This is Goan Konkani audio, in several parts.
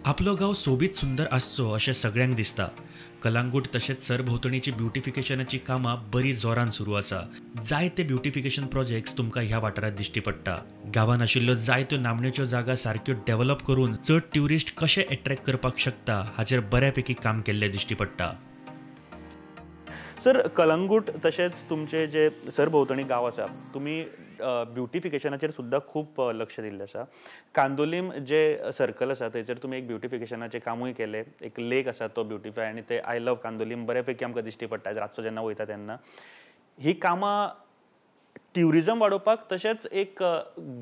आपलो गांव सोबीत सुंदर आसचो अशें सगळ्यांक दिसता. कलांगूट तशेंच सरभोंवतणीची ब्युटिफिकेशनाची कामां बरी जोरान सुरू आसा. जायते ब्युटिफिकेशन प्रोजेक्ट्स तुमकां ह्या वाठारांत दिश्टी पडटा. गांवांत आशिल्ल्यो जायत्यो नामनेच्यो जागा सारक्यो डेव्हलप करून चड ट्युरिस्ट कशे एट्रॅक्ट करपाक शकता हाचेर बऱ्यापैकी काम केल्लें दिश्टी पडटा. सर, कलंगूट तशेंच तुमचे जे सरभोंवतणी गांव आसा, तुमी ब्युटिफिकेशनाचेर सुद्दां खूब लक्ष दिल्लें आसा. कांदोलीम जे सर्कल आसा थंयसर तुमी एक ब्युटिफिकेशनाचें कामूय केलें. एक लेक आसा तो ब्युटिफाय आनी ते I love Candolim बऱ्यापैकी आमकां दिश्टी पडटा रातचो जेन्ना वयता तेन्ना. ही कामां ट्युरिजम वाडोवपाक तशेंच एक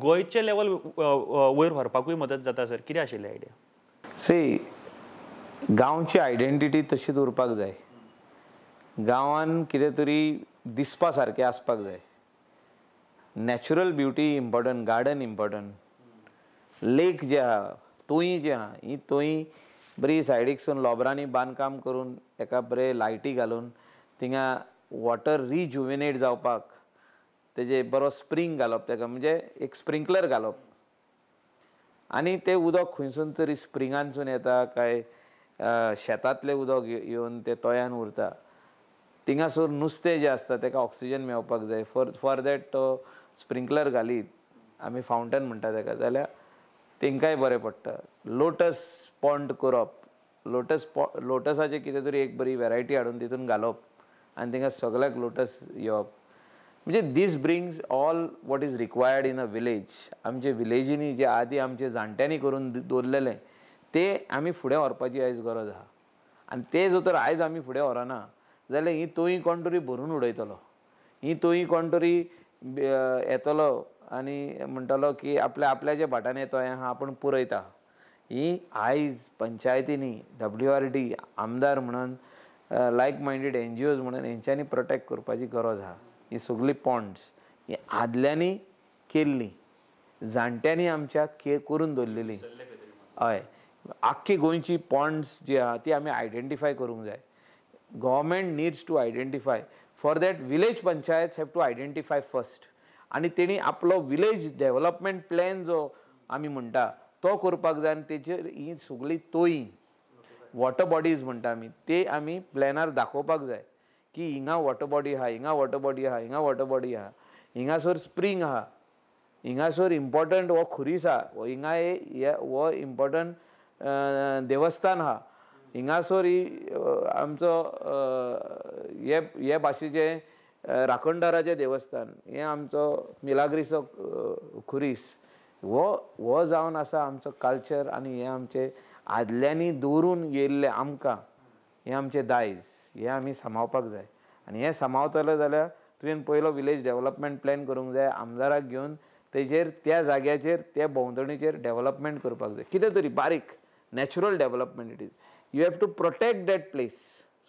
गोंयचें लेवल वयर व्हरपाकूय मदत जाता. सर, कितें आशिल्लें आयडिया? सी, गांवची आयडेंटिटी तशीच उरपाक जाय. गांवान कितें तरी दिसपा सारकें आसपाक जाय. Natural beauty important, garden important, lake जे आहा, तोयी जी आहा, ही तोयी बरी सायडीकसून लोबरांनी बांदकाम करून एका बरे लायटी घालून थिंगा वॉटर रिजुविनेट जावपाक तेजे बरो स्प्रींग घालप तेका, म्हणजे एक स्प्रिंकलर घालप आनी तें उदक खंयसून तरी स्प्रिंगानसून येता काय शेतांतलें उदक येवन तें तोयान उरता. थिंगासर नुस्तें जें आसता तेका ऑक्सिजन मेळपाक जाय. फॉर that तो स्प्रिंकलर घालीत, आमी फावंटन म्हणटा तेका, जाल्यार तेंकांय बरें पडटा. लोटस पॉन्ड करप, लोटसाचें कितें तरी एक बरी वेरायटी हाडून तितून घालप आनी थिंगा सगळ्याक लोटस येवप. म्हणजे this brings all what is required in a village. आमचे विलेजींनी जे आदी आमचे जाणट्यांनी करून दवरलेलें तें आमी फुडें व्हरपाची आयज गरज आहा. आनी तें जर तर आयज आमी फुडें व्हरना जाल्यार ही तोयी कोण तरी भरून उडयतलो, ही तोयी कोण तरी येतलो आनी म्हणटलो की आपल्या आपल्याच्या भाटान येतो हें आहा आपूण पुरयता. ही आयज पंचायतींनी, WRD, आमदार म्हणून, लायक मायंडेड NGOs म्हणून हेंच्यांनी प्रोटेक्ट करपाची गरज आहा. ही सगळीं पॉन्ड्स ही आदल्यांनी केल्लीं, जाणट्यांनी आमच्या करून दवरलेलीं. हय, आख्खी गोंयची पॉन्ड्स जी आहा ती आमी आयडेंटिफाय करूंक जाय. Government needs to identify. For that village panchayat have to identify first. आनी तेणी आपलो विलेज डेवलपमेंट प्लॅन जो आमी म्हणटा तो करपाक जाय. आनी तेचेर ही सगळीं तोयी वॉटर बॉडीज म्हणटा आमी ते आमी प्लॅनार दाखोवपाक जाय की हिंगा वॉटर बॉडी आहा, हिंगा वॉटर बॉडी आहा, हिंगा वॉटर बॉडी आहा, हिंगासर स्प्रींग आहा, हिंगासर इम्पॉर्टंट हो खुरीस आहा, हिंगा हो इम्पॉर्टंट देवस्थान आहा, हिंगासर ही आमचो हे भाशेचें राखणदाराचें देवस्थान, हें आमचो मिलाग्रीचो खुरीस, हो जावन आसा आमचो कल्चर. आनी हें आमचें आदल्यांनी दवरून येयल्लें आमकां, हें आमचें दायज, हें आमी सांबाळपाक जाय. आनी हें सांबाळतले जाल्यार तुवें पयलो विलेज डेवलपमेंट प्लॅन करूंक जाय, आमदाराक घेवन तेजेर त्या जाग्याचेर त्या भोंवतणीचेर डेवलपमेंट करपाक जाय. कितें तरी बारीक natural development. It is you have to protect that place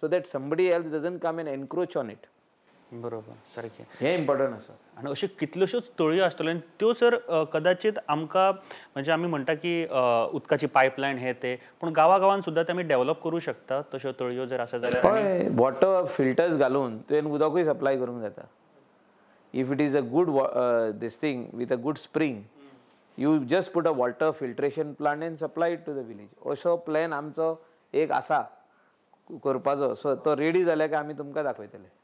so that somebody else doesn't come and encroach on it. बरोबर, सारकें. हें इम्पॉर्टंट आसा. आनी अश्यो कितल्योश्योच तळयो आसतल्यो आनी त्यो सर कदाचित आमकां, म्हणजे आमी म्हणटा की उदकाची पायपलायन हे ते, पूण गांवा गांवान सुद्दां ते आमी डेवलप करूं शकता तश्यो तळयो जर आसा जाल्यार. हय, वॉटर फिल्टर्स घालून तुवें उदकूय सप्लाय करूंक जाता. If it is a good this thing with a good spring, you just put a water filtration plant and supply it to the village. असो प्लॅन आमचो एक आसा करपाचो. सो तो रेडी जाल्यार काय आमी तुमकां दाखयतले.